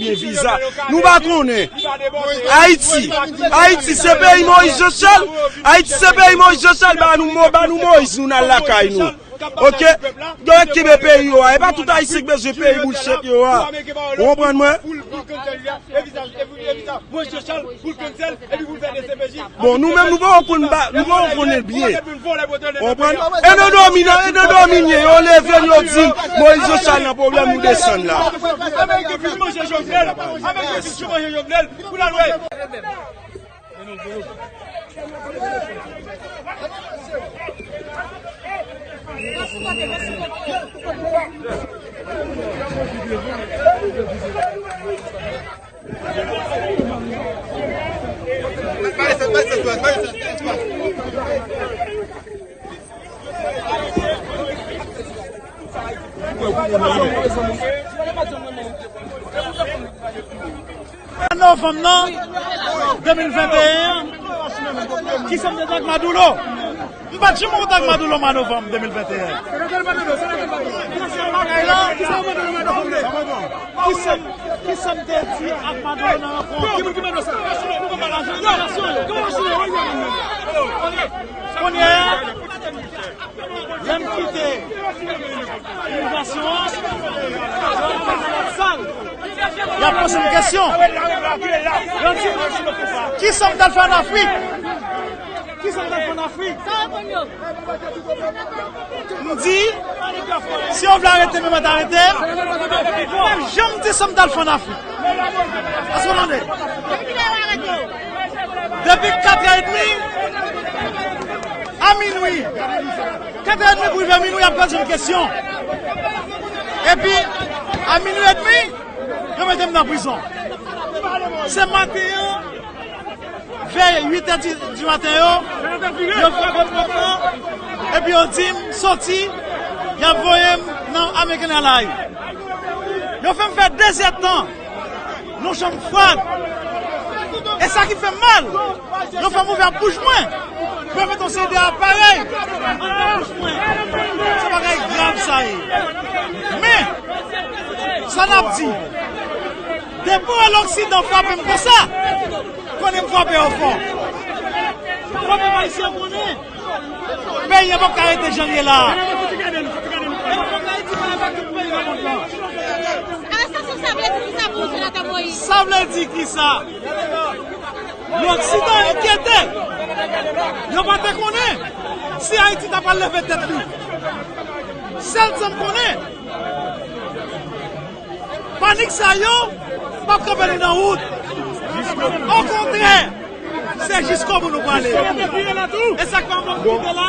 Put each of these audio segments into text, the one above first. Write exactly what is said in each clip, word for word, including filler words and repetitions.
Byen viza. Nou pa konnen. Ayiti. Ayiti se peyi Moyiz Jan Chal. Ayiti se peyi Moyiz Jan Chal. Ba nou, mo- ba nou Moyiz, nou n al lakay nou. Ok? Yo kenbe peyi yo a. E pa tout Ayisyen ki bezwen peyi bullshit yo a. Ou konprann mwen? Bon, nou menm, nou poko konn ba- nou poko konnen l byen. Ou konprann? E nan dòmi, nan, e nan dòmi n ye, yo leve n, yo di n, Moyiz Jan Chal nan pwoblèm, nou desann la. Ameriken fin manje Jovenel, Ameriken fin manje Jovenel, pou n al wè. Novanm nan de mil venteyen an, kisa m te di ak Maduro? M pa t janm kontak Maduro mwa novanm de mil venteyen. Kisa m, kisa m te di ak Maduro nan rankont? Kounye a, lè m kite imigrasyon an, y ap poze m kesyon. Yo di m, kisa m t al fè ann Afrik? Kisa m t al fè ann Afrik? M di, si yo vle arete m, yo mèt arete m. M pa janm di sa m t al fè ann Afrik. Èske w tande? Depi katrè edmi a minwi, katrè edmi pou rive minwi, y ap poze m kesyon. Epi, a minwi edmi, yo mete m nan prizon. Se maten an, vè uit è di, di maten yo, yo frape m pòt lan, epi yo di m soti, y ap voye m nan American Airlines. Yo fè m fè de zèdtan nan yon chanm fwad. E sa ki fè m mal, yo fè m ouvè bouch mwen pou yo mete yon seri de aparèy anndan bouch mwen. Se bagay grav sa ye. Men, sa n ap di, depi w wè Loksidan frape m konsa, konnen m frape yo fò. Fò pèp ayisyen konnen, peyi an p ap ka rete jan l ye la a. Arèstasyon sa vle di kisa pou ou, Senatè Moyiz? Sa vle di kisa? Loksidan enkyete. Yo pa te konnen si Ayiti ta pral leve tèt li. Sèl sa m konnen, panik sa yo p ap kanpe nou nan wout. Okontrè, se jiskobou nou prale. E sa k fè m kite la,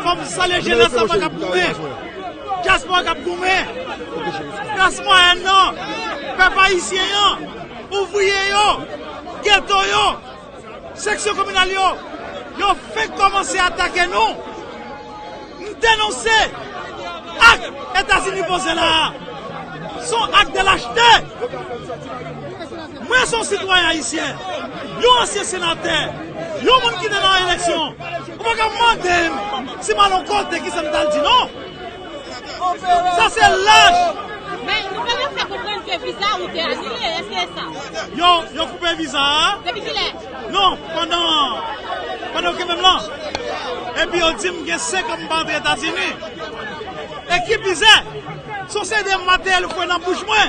fò m salye jenès la k ap goumen. Dyaspora k ap goumen. Klas mwayèn nan, pèp ayisyen an, ouvriye yo, geto yo, seksyon kominal yo, yo fenk kòmanse atake nou. M denonse ak Etazini poze la a. Se yon ak de lachte. Mwen se yon sitwayen ayisyen, yon ansyen senatè, yon moun ki te nan eleksyon. Ou pa ka mande m si m al yon kote kisa m t al di non. Sa se laj. Men, nou pa gen fè konprann ke viza ou te anile, èske e sa? Yo, yo koupe viza a. Depi kilè? Non, pandan, pandan yo kenbe m lan. Epi yo di m gen senk an m pa antre Etazini. E ki pizè, se yon seri de materyèl yo foure nan bouch mwen.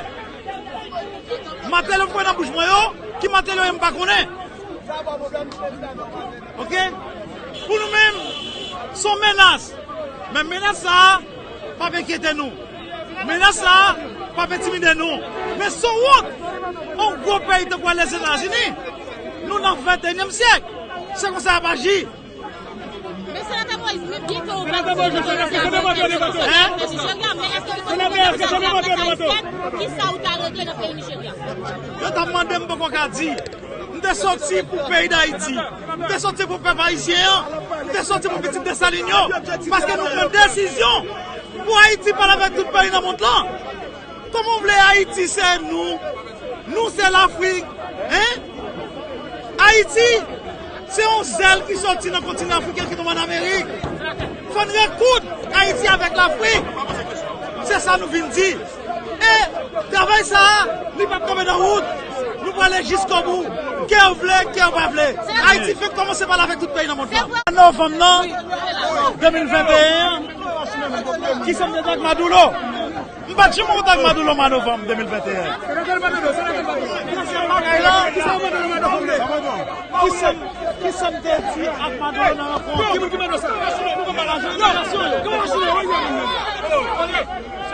Materyèl yo foure nan bouch mwen yo, ki materyèl yo ye m pa konnen. Ok? Pou nou menm, se yon menas. Men menas sa a p ap enkyete nou. Menas sa a p ap entimide nou. Men se yon wont, yon gwo peyi tankou Lèzetazini. Nou nan venteyinyèm syèk. Se konsa y ap aji. Men Senatè Moïse, men byen ke ou pa di Nijerya, men èske ou konn ki sa ou ta regle nan peyi Nijerya? Yo t ap mande m, m poko ka di. M te soti pou peyi Dayiti. M te soti pou pèp ayisyen an. M te soti pou pitit Desalin yo. Paske nou pran desizyon pou Ayiti pale avèk tout peyi nan mond lan. Kòman w vle Ayiti se nou? Nou se Lafrik. Hein? Ayiti se yon zèl ki soti nan kontinan afriken ki tonbe ann Amerik. Fò n rekoud Ayiti avèk Lafrik. Se sa nou vin di. E travay sa a, li p ap kanpe nan wout. Nou prale jiskobou. Kè w vle, kè w pa vle. Ayiti fenk kòmanse pale avèk tout peyi nan mond lan. Novanm nan, de mil venteyen, kisa m te di ak Maduro? M pa t janm kontak Maduro mwa novanm de mil venteyen. Bagay la, kisa m, kisa m te di ak Maduro nan rankont?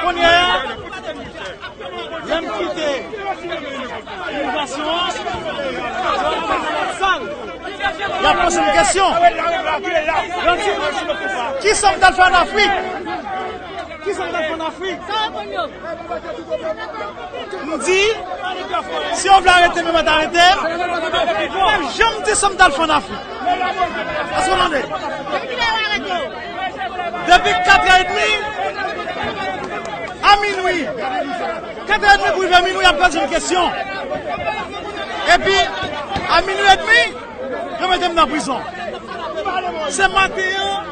Kounye a, lè m kite imigrasyon an, y ap poze m kesyon. Yo di m, kisa m t al fè ann Afrik? Kisa m t al fè ann Afrik? M di, si yo vle arete m, yo mèt arete m. Menm jan m di sa m t al fè ann Afrik. Èske w tande? Depi kat è edmi a minwi. Kat è edmi pou rive minwi, y ap poze m kesyon. Epi, a minwi edmi, yo mete m nan prizon. Se maten an,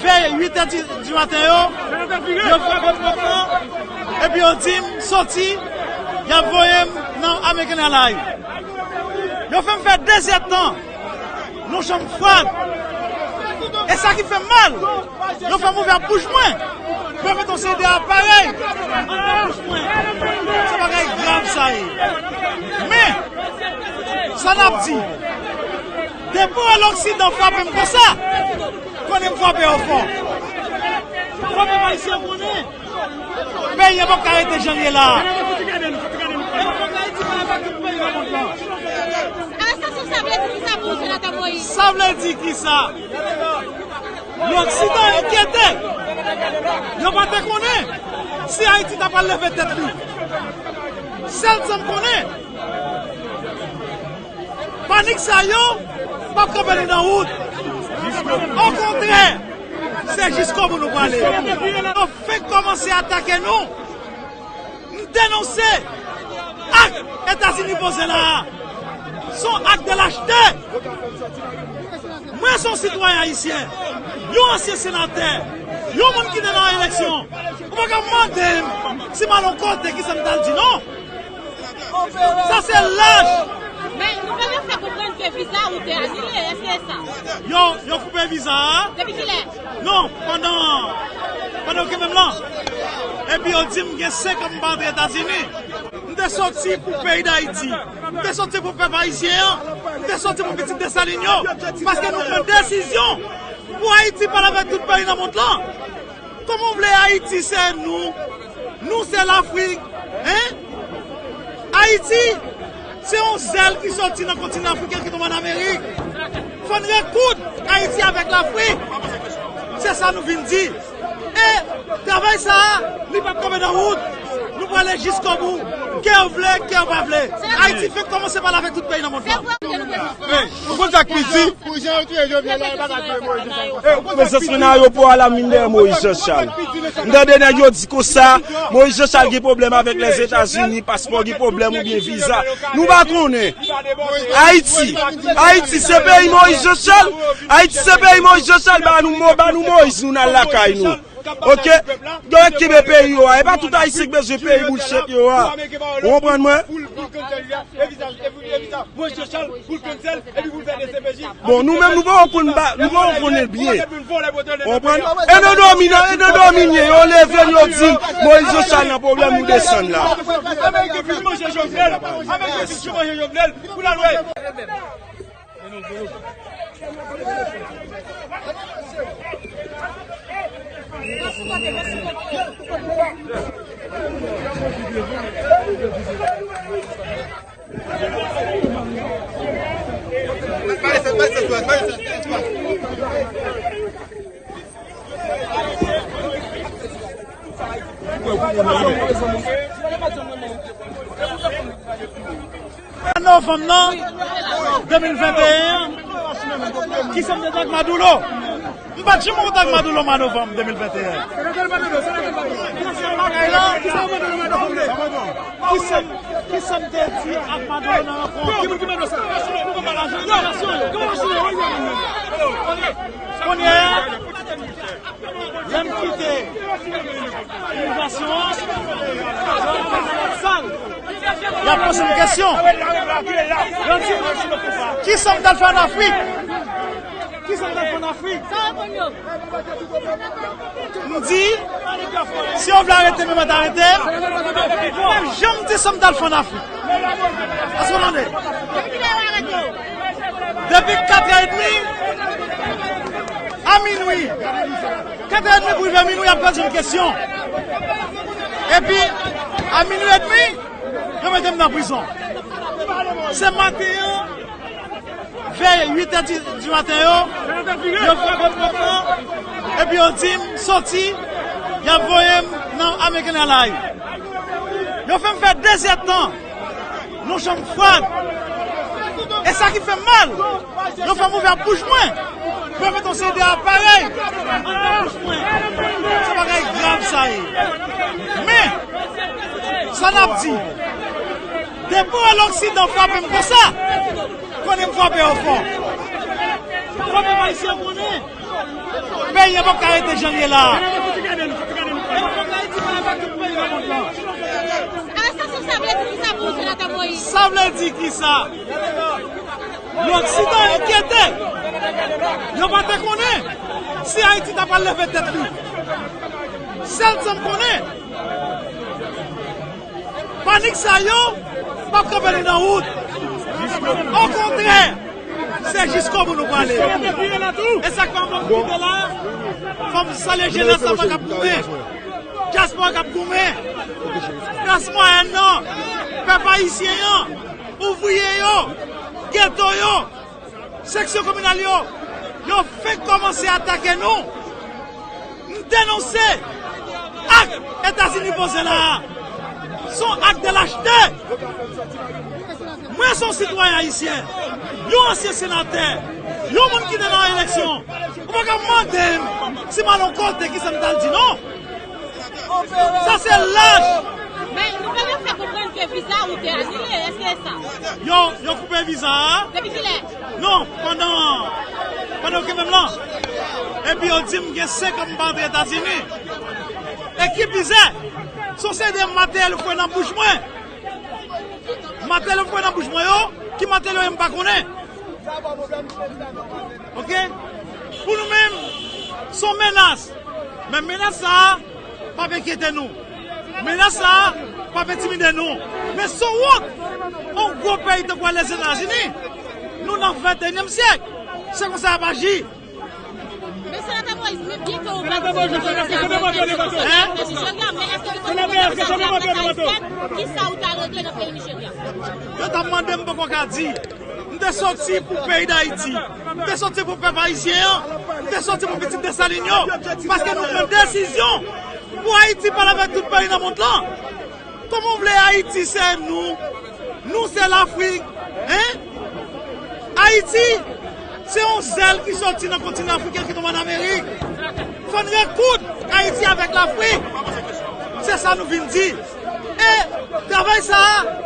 vè uit è di, di maten yo, yo frape m pòt lan, epi yo di m soti, y ap voye m nan American Airlines. Yo fè m fè de zèdtan nan yon chanm fwad. E sa ki fè m mal, yo fè m ouvè bouch mwen. Yo met yon seri de aparèy anndan bouch mwen. Se bagay grav sa ye. Men, sa n ap di, depi loksidan frape m konsa, konnen m frape yo fò. Fò pèp ayisyen konnen, peyi an p ap ka rete jan l ye la a. Arèstasyon sa vle di kisa pou ou, Senatè Moïse? Sa vle di kisa? Loksidan enkyete. Yo pa te konnen si Ayiti ta pral leve tèt li. Sèl sa m konnen, panik sa yo p ap kanpe nou nan wout. Okontrè, se jiskobou nou prale. Yo fenk kòmanse atake nou. M denonse ak Etazini poze la a. Se yon ak de lachte. Mwen se yon sitwayen ayisyen, yon ansyen senatè, yon moun ki te nan eleksyon. Ou pa ka mande m si m al yon kote kisa m t al di non. Sa se laj. Men, nouvèl yo fè konprann ke viza ou te anile, èske e sa? Yo, yo koupe viza a. Depi kilè? Non, pandan, pandan yo kenbe m lan. Epi yo di m gen senk an m pa antre Etazini. M te soti pou peyi Dayiti. M te soti pou pèp ayisyen an. M te soti pou pitit Desalin yo. Paske nou pran desizyon pou Ayiti pale avèk tout peyi nan mond lan. Kòman w vle Ayiti se nou? Nou se Lafrik, en? Ayiti se yon zèl ki soti nan kontinan afriken ki tonbe ann Amerik. Fò n rekoud Ayiti avèk Lafrik. Se sa nou vin di. E travay sa a, li p ap kanpe nan wout. Nou prale jiskobou. Kè w vle, kè w pa vle. Ayiti fenk kòmanse pale avèk tout peyi nan mond lan. Ou konn sa k pi di? Pou jan yo touye Jovenel la, yo pa ka touye Moïse Jean Charles. Prezans mwen nan ayewopò a la, m vin dèyè Moïse Jean Charles. M tande nèg yo di konsa, Moïse Jean Charles gen pwoblèm avèk Lèzetazini, paspò gen pwoblèm oubyen viza. Nou pa konnen. Ayiti, Ayiti se peyi Moïse Jean Charles. Ayiti se peyi Moïse Jean Charles. Ba nou Mo-, ba nou Moïse, nou n al lakay nou. Ok? Yo ret kenbe peyi yo a. E pa tout Ayisyen ki bezwen peyi bullshit yo a. Ou konprann mwen? Bon, nou menm, nou poko konn ba, nou poko konnen l byen. Ou konprann? E nan dòmi, nan, e nan dòmi m ye, yo leve m, yo di m, Moïse Jean Charles nan pwoblèm, nou desann la. Ameriken fin manje Jovenel, Ameriken fin manje Jovenel, pou l al wè. Novanm nan, de mil venteyen, kisa m te di ak Maduro? M pa t janm kontak Maduro mwa novanm de mil venteyen. Bagay la, kisa m, kisa m te di ak Maduro nan rankont? Kounye a, Lè m kite imigrasyon an, yo antre nan lòt sal. Y ap poze m kesyon. Yo di m, "Kisa m t al fè ann Afrik? Kisa m t al fè ann Afrik?" M di, "Si yo vle arete m, yo mèt arete m. Yo p ap janm di sa m t al fè ann Afrik." Èske w tande? Depi katrè edmi a minwi. Katrè edmi pou rive minwi, y ap poze m kesyon. Epi, a minwi edmi, yo mete m nan prizon. Se maten an, vè uit è di, di maten yo, yo frape pòt lan, epi yo di m soti, y ap voye m nan American Airlines. Yo fè m fè de zèdtan nan yon chanm fwad. E sa ki fè m mal, yo fè m ouvè bouch mwen pou yo mete yon seri de aparèy anndan bouch mwen. Se bagay grav sa ye. Men, sa n ap di, depi w wè loksidan frape m konsa, konnen m frape yo fò. Fò pèp ayisyen konnen, peyi a p ap ka rete jan l ye la a. Arestasyon sa vle di kisa pou ou, Senatè Moïse? Sa vle di kisa? Loksidan enkyete. Yo pa te konnen si Ayiti ta pral leve tèt li. Sèl sa m konnen, panik sa yo p ap kanpe nou nan wout. Okontrè, se jiskobou nou prale. E sa k fè m anvi kite la, fò m salye jenès la k ap goumen, dyaspora k ap goumen, klas mwayèn nan, pèp ayisyen an, ouvriye yo, geto yo, seksyon kominal yo, yo fenk kòmanse atake nou. M denonse ak Etazini poze la a. Se yon ak de lachte. Mwen se yon sitwayen ayisyen, yon ansyen senatè, yon moun ki te nan eleksyon. Ou pa ka mande m si m al yon kote kisa m t al di non. Sa se laj. Men nou pa gen fè konprann ke viza ou te anile, èske e sa? Yo, yo koupe viza a. Depi kilè? Non, pandan, pandan yo kenbe m lan. Epi yo di m gen senk an m pa antre Etazini. E ki bizè, se yon seri de materyèl yo foure nan bouch mwen. Materyèl yo foure nan bouch mwen yo, ki materyèl yo ye m pa konnen. Oke? Pou nou menm, se yon menas. Men menas sa a p ap enkyete nou. Menas sa a p ap entimide nou. Men se yon wont, yon gwo peyi tankou Lèzetazini, nou nan venteyinyèm syèk. Se konsa y ap aji. Men Senatè Moïse, men byen ke ou pa di se Senatè Moïse, se konsa y ap fè Nijerya, men èske nou konn konn sa k ap fèt avèk pèp ayisyen? Kisa ou ta regle nan peyi Nijerya? Yo t ap mande m, m poko ka di. M te soti pou peyi Dayiti. M te soti pou pèp ayisyen an. M te soti pou pitit Desalin yo. Paske nou pran desizyon pou Ayiti pale avèk tout peyi nan mond lan. Kòman w vle Ayiti se nou? Nou se Lafrik, en? Ayiti se yon zèl ki soti nan kontinan afriken ki tonbe ann Amerik. Fò n rekoud Ayiti avèk Lafrik. Se sa nou vin di. E travay sa a,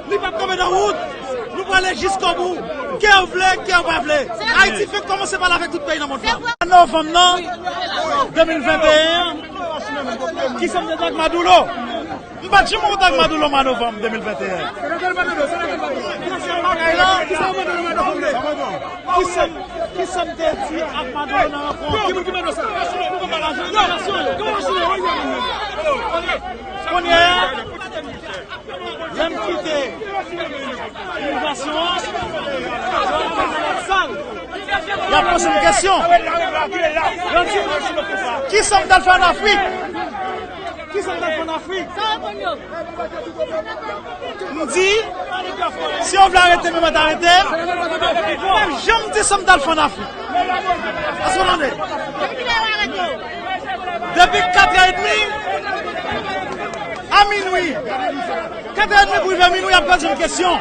li p ap kanpe nan wout. Nou prale jiskobou. Kè w vle, kè w pa vle. Ayiti fenk kòmanse pale avèk tout peyi nan mond lan. An novanm nan, de mil venteyen, kisa m te di ak Maduro? M pa t janm kontak Maduro mwa novanm de mil venteyen. Bagay la, kisa m, kisa m te di ak Maduro nan rankont? Kounye a, lè m kite imigrasyon an, yo antre nan lòt sal. Y ap poze m kesyon. Yo di m, "Kisa m t al fè ann Afrik? Kisa m t al fè ann Afrik?" M di, "Si yo vle arete m, yo mèt arete m. Yo p ap janm di sa m t al fè ann Afrik." Èske w tande? Depi katrè edmi a minwi. Katrè edmi pou rive minwi, y ap poze m kesyon.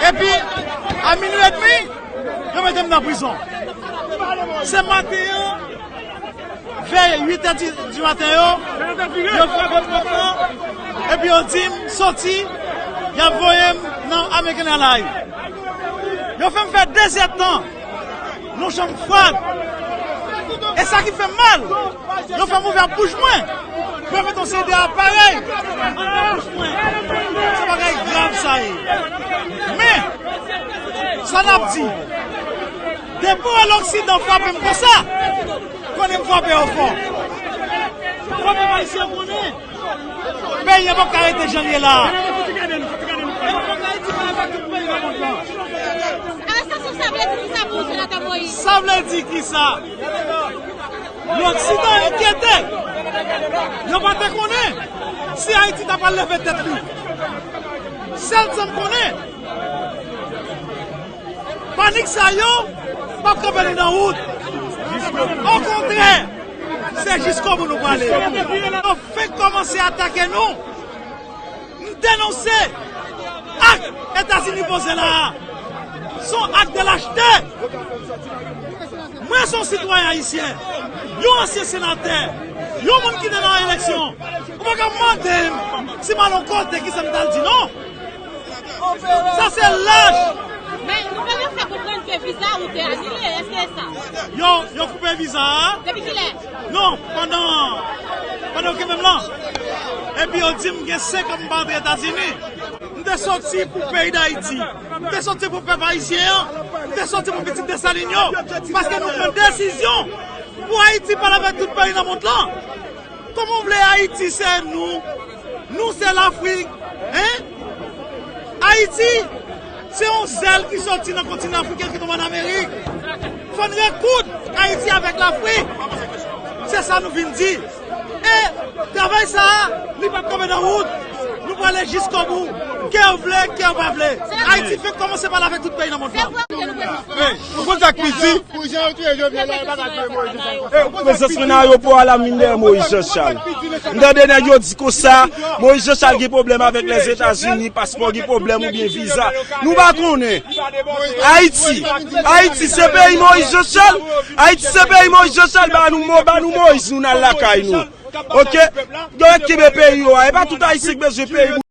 Epi, a minwi edmi, yo mete m nan prizon. Se maten an, vè uit è di, di maten yo, yo frape pòt lan, epi yo di m soti, y ap voye m nan American Airlines. Yo fè m fè de zèdtan nan yon chanm fwad. E sa ki fè m mal, yo fè m ouvè bouch mwen. Mwen mete yon seri de aparèy nan bouch mwen. Se bagay grav sa ye. Men, sa n ap di, depi w wè Loksidan frape m konsa, konnen m frape yo fò. Fò pèp ayisyen konnen. Peyi an p ap ka rete jan l ye la a. Arèstasyon sa vle di kisa pou ou, Senatè Moyiz? Sa vle di kisa? Loksidan enkyete. Yo pa te konnen si Ayiti ta pral leve tèt li. Sèl sa m konnen, panik sa yo p ap kanpe nou nan wout. Okontrè, se jiskobou nou prale. Yo fenk kòmanse atake nou. M denonse ak Etazini poze la a. Se yon ak de lachte. Mwen se yon sitwayen ayisyen, yon ansyen senatè, yon moun ki te nan eleksyon. Ou pa ka mande m si m al yon kote kisa m t al di non. Sa se laj. Men, nouvèl yo fè konprann ke viza ou te anile, èske e sa? Yo, yo koupe viza a. Depi kilè? Non, pandan, pandan yo kenbe m lan. Epi yo di m gen senk an m pa antre Etazini. M te soti pou peyi Dayiti. M te soti pou pèp ayisyen an. M te soti pou pitit Desalin yo. Paske nou pran desizyon pou Ayiti pale avèk tout peyi nan mond lan. Kòman w vle Ayiti se nou? Nou se Lafrik, en? Ayiti se yon zèl ki soti nan kontinan afriken ki tonbe ann Amerik. Fò n rekoud Ayiti avèk Lafrik. Se sa nou vin di. E travay sa a, li p ap kanpe nan wout. Nou prale jiskobou. Kè w vle, kè w pa vle. Ayiti fenk kòmanse pale avèk tout peyi nan mond lan. Ou konn sa k pi di? Pou jan yo touye Jovenel la, yo pa ka touye Moïse Jean Charles. Prezans mwen nan ayewopò a la, m vin dèyè Moïse Jean Charles. M tande nèg yo di konsa, Moïse Jean Charles gen pwoblèm avèk Lèzetazini, paspò gen pwoblèm oubyen viza. Nou pa konnen. Ayiti, Ayiti se peyi Moïse Jean Charles. Ayiti se peyi Moïse Jean Charles, ba nou mo, ba nou Moïse, nou nan lakay nou. Oke? Yo ret kenbe peyi yo a. E pa tout Ayisyen k bezwen peyi.